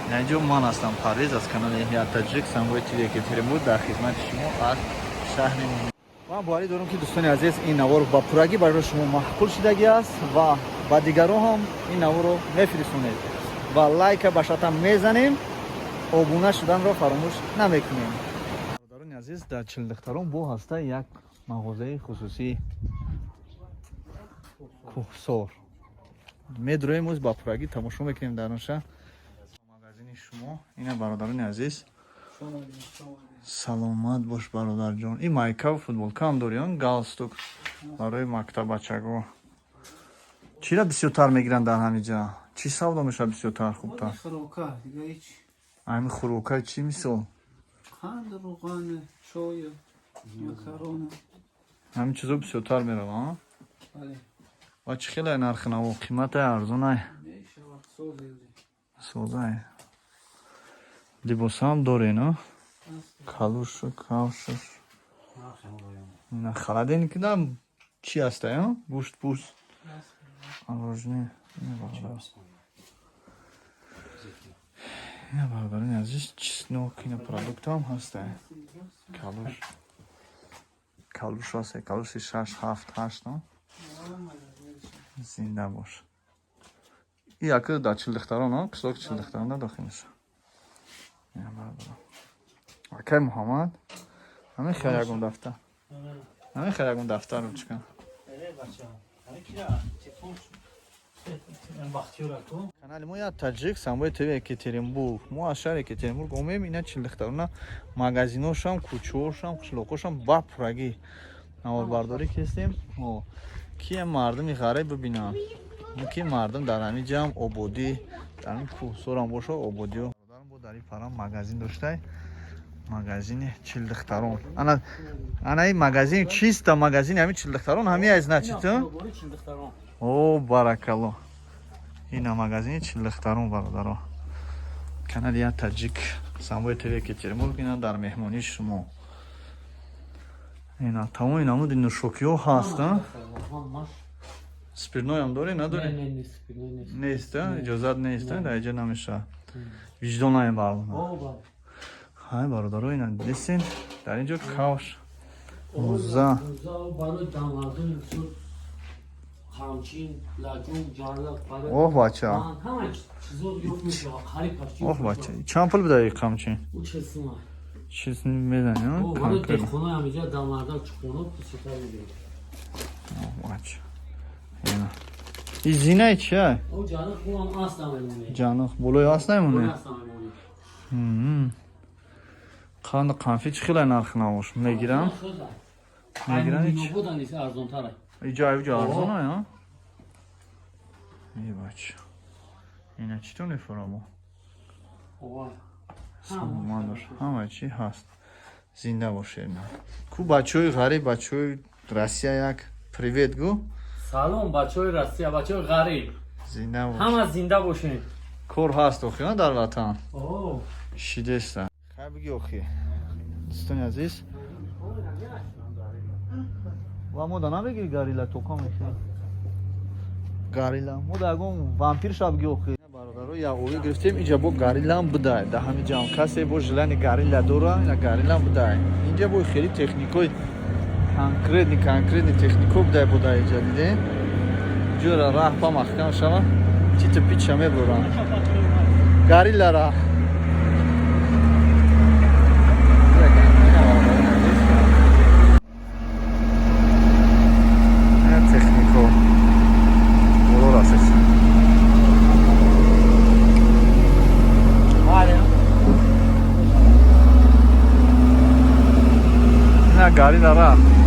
Инҷо ман ҳастам, Парвиз, аз канали Як Таҷик Самбои ТВ Екатеринбург, дар хизмати шумо аз шаҳри. Ман боварӣ дорам, ки, дӯстони азиз, ин навор ба пуррагӣ барои шумо маъқул шидагӣ аст ва ба дигарон ҳам ин наворро мефиристонед ва лайка ба шартам мезанем, обуна шуданро фаромӯш намекунем. Бародарони азиз, дар Чилдухтарон бо ҳаста як мағозаи хусусии Кӯҳсор. Медроем, оз ба пуррагӣ тамошо мекунем дар онша магазини шумо. Ина, бародарони азиз, саломат бош, бародарҷон. Ин майкаву футболкаам дори, он галстук барои мактаббачаго. Чира бисёртар мегиранд дар ҳамиҷа? Чӣ савдо мешавад бисёртар, хубтар? Хӯрока, дига ҳеч. Ҳамин хӯрока чӣ, мисол? Қанд, равған, чой, макарона. Ҳамин чизо бисёртар мераванд? Бале. Ва чӣ хеле нархи наво, қиматай, арзонай? Мешавад, созӣ. Созай. Либосам дорен, а калушу кавшуш, ина холодильник дам чӣ ҳастай, а гӯшт, пӯст, мороженое. Ина, бародар, ина, бародарони азиз, чеснок, ина продуктам ҳастай. Калуш, калуш ҳастай, калуши шаш, ҳафт, ҳашт. Зинда бош. И яка дар Чилдухтарон, қишлоқи Чилдухтарон да дохил меша. Акай Муҳаммад, ҳамин хел ягон дафтар, ҳамин хел ягон дафтар, ручка. Канали мо Як Таҷик Самбои ТВ Екатеринбург. Мо аз шаҳри Екатеринбург омем. Ина Чилдухтарона, магазиношам, кӯчаошам, қишлоқошам ба пуррагӣ наворбардорӣ кистем, ки мардуми ғариб бибинанд, ки мардум дар ҳамин ҷамъ ободӣ, дар ҳамин кӯҳсорам боша, ободиё. Бо дар ин парам магазин доштай, магазини Чилдухтарон. Ана, ана ин магазин чиста, магазини ҳамин Чилдухтарон ҳамин аз, значит. О, баракалло, ина магазини Чилдухтарон, бародаро. Канали Як Таҷик Самбои ТВ Екатеринбург ина дар меҳмонии шумо. Ина тамоми намуди нӯшокиҳо ҳаст. Спиртноям дорӣ, надорӣ? Нест, иҷозат нест, дар иҷа намешавад. Виҷдонаем барнома. Ҳай, бародаро, ина дидесен, дар ин ҷо кавш, муза. Қамчин, лаҷум, ҷарлақ. Оҳ, бача, оҳ, бача, чанд пул бидаи қамчин? У 40 сима. 40 сум мезани? Барои деҳқонои ҳамиҷа, дамарда, чуқуно пусита мегирем. Бача, и зинаи чия? О, ҷарлақ хубам аст, намемонӣ. Ҷанух болои аст намемонӣ. Қанду қанфи чӣ хеле нархи навош мегирам, мегирам. Арзонтара. Иҷа, иҷа арзона. Е, бача, ина чӣ то мефурамо? Саломат бош, ҳама чӣ ҳаст. Зинда бошед. Ку бачаҳои ғариб, бачаҳои Россия, як привет гӯ. Салом, бачаҳои Россия, бачаҳои ғариб. Зинда бош. Ҳама зинда бошед. Кор ҳаст охи дар ватан шидеста. Хай, биги охи, дӯстони азиз. Ва мо да набегири горилла тока мешавад. Горилла мо да ягон вампир шаб биги охи. Бародаро, як овӣ гирифтем, инҷа бо гориллам будай. Да ҳами ҷам касе бо желание горилла дора, ина гориллам будай. Инҷа бо хеле техникои конкретный, конкретный технико будай. Буда инҷа диде, ҷора раҳ па маҳкам шава, титу пича мебурам гориллара. Технико боло расид. На гориллара.